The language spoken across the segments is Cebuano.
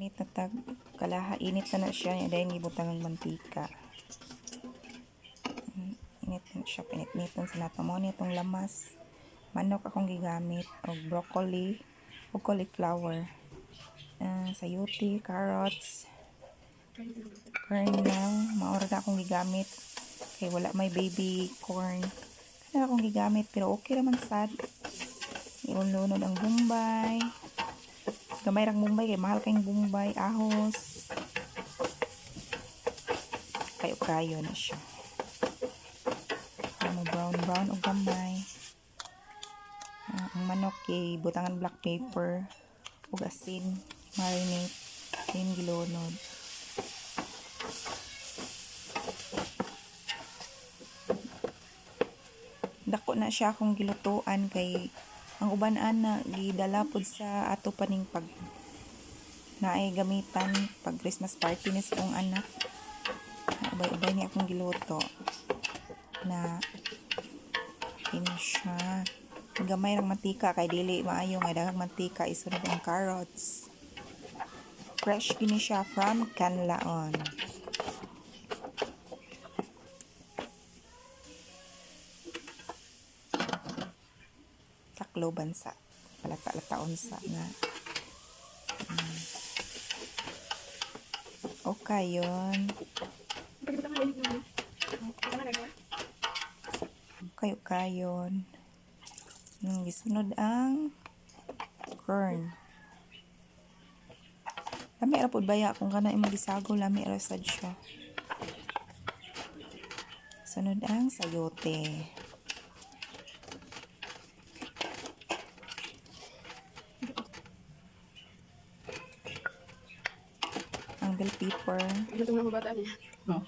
Init na tag kalaha, init na na siya, dayon gibutang ang mantika. Init na siya, init-initon sa nato mo ni itong lamas. Manok akong gigamit og broccoli ug cauliflower. Sayuti, carrots, kernel, mao ra na akong gigamit kay wala may baby corn. Kana akong gigamit pero okay ra man sad. Iulunod ang Bombay. Gamay rang Bombay kay mahal kayong Bombay, ahos. Kayo kayo na siya. Mo brown brown og gamay. Ang manok kay butangan black pepper ug asin, marinate, then gilunod. Dako na siya akong gilutuan kay ang uban ana gidala pud sa ato paning pag naay gamitan pag Christmas party ni sa akong anak. Ubay-ubay ni akong giluto na ini siya. Gamay rang mantika kay dili maayo nga daghang mantika. Isunod ang carrots. Fresh kini siya from Canlaon. Tacloban sa palata-lataon sa nga. Okay yun. Kayo kayon. Gisunod ang corn. Lami ra pud baya kung kana imong gisago, lami ra sad siya. Sunod ang sayote. Ang bell pepper. Oh.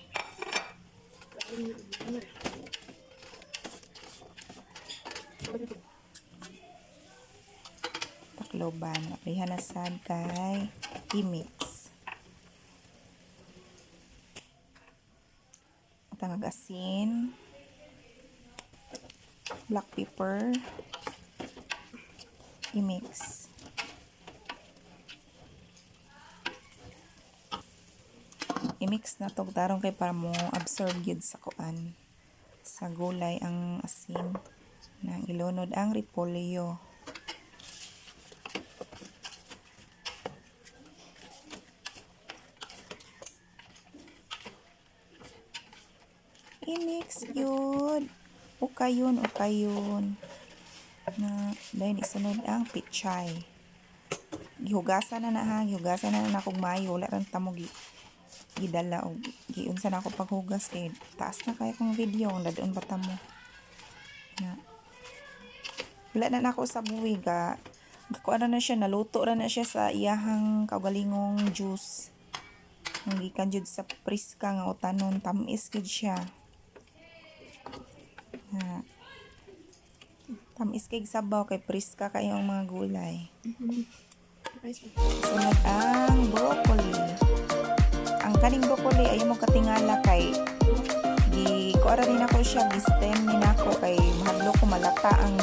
Tacloban. Aplihan na sad kay i-mix. Tangag asin. Black pepper. I-mix. I-mix na to tarong kay para mo absorb gyud sa kuan sa gulay ang asin. Na ilunod ang repolyo. I-mix yun. Okay yun, okay yun. Na, dayon isunod ang pichay. Gihugasan na na ha, gihugasan na na kog maayo. Wala ran tamo gidala og giunsa na ako paghugas kay taas na kay akong video ang dadon pa tamo. Na. Wala na nako sa buwi ga. Kuan na siya, naluto ra na siya sa iyahang kaugalingong juice. Ang gikan jud sa priska nga utanon, tamis gid siya. Na. Tamis kay sabaw kay priska kayo ang mga gulay. Sunod ang broccoli. Ang kaning broccoli ay mo katingala kay gi kuara rin ako siya, gi-stem ni nako kay mahadlok ko malata ang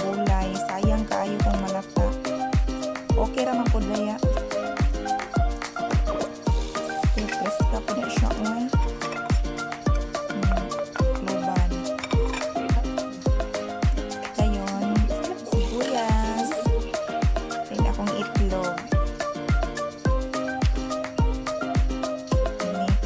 gulay. Sayang kaayo kung malata. Okay ra man pud baya. Pero preska pud na siya oy. Luban. Dayon, sibuyas. Then akong itlog. Mix.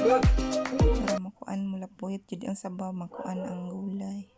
Para makuan, mulapuyot jud ang sabaw, makuan ang gulay.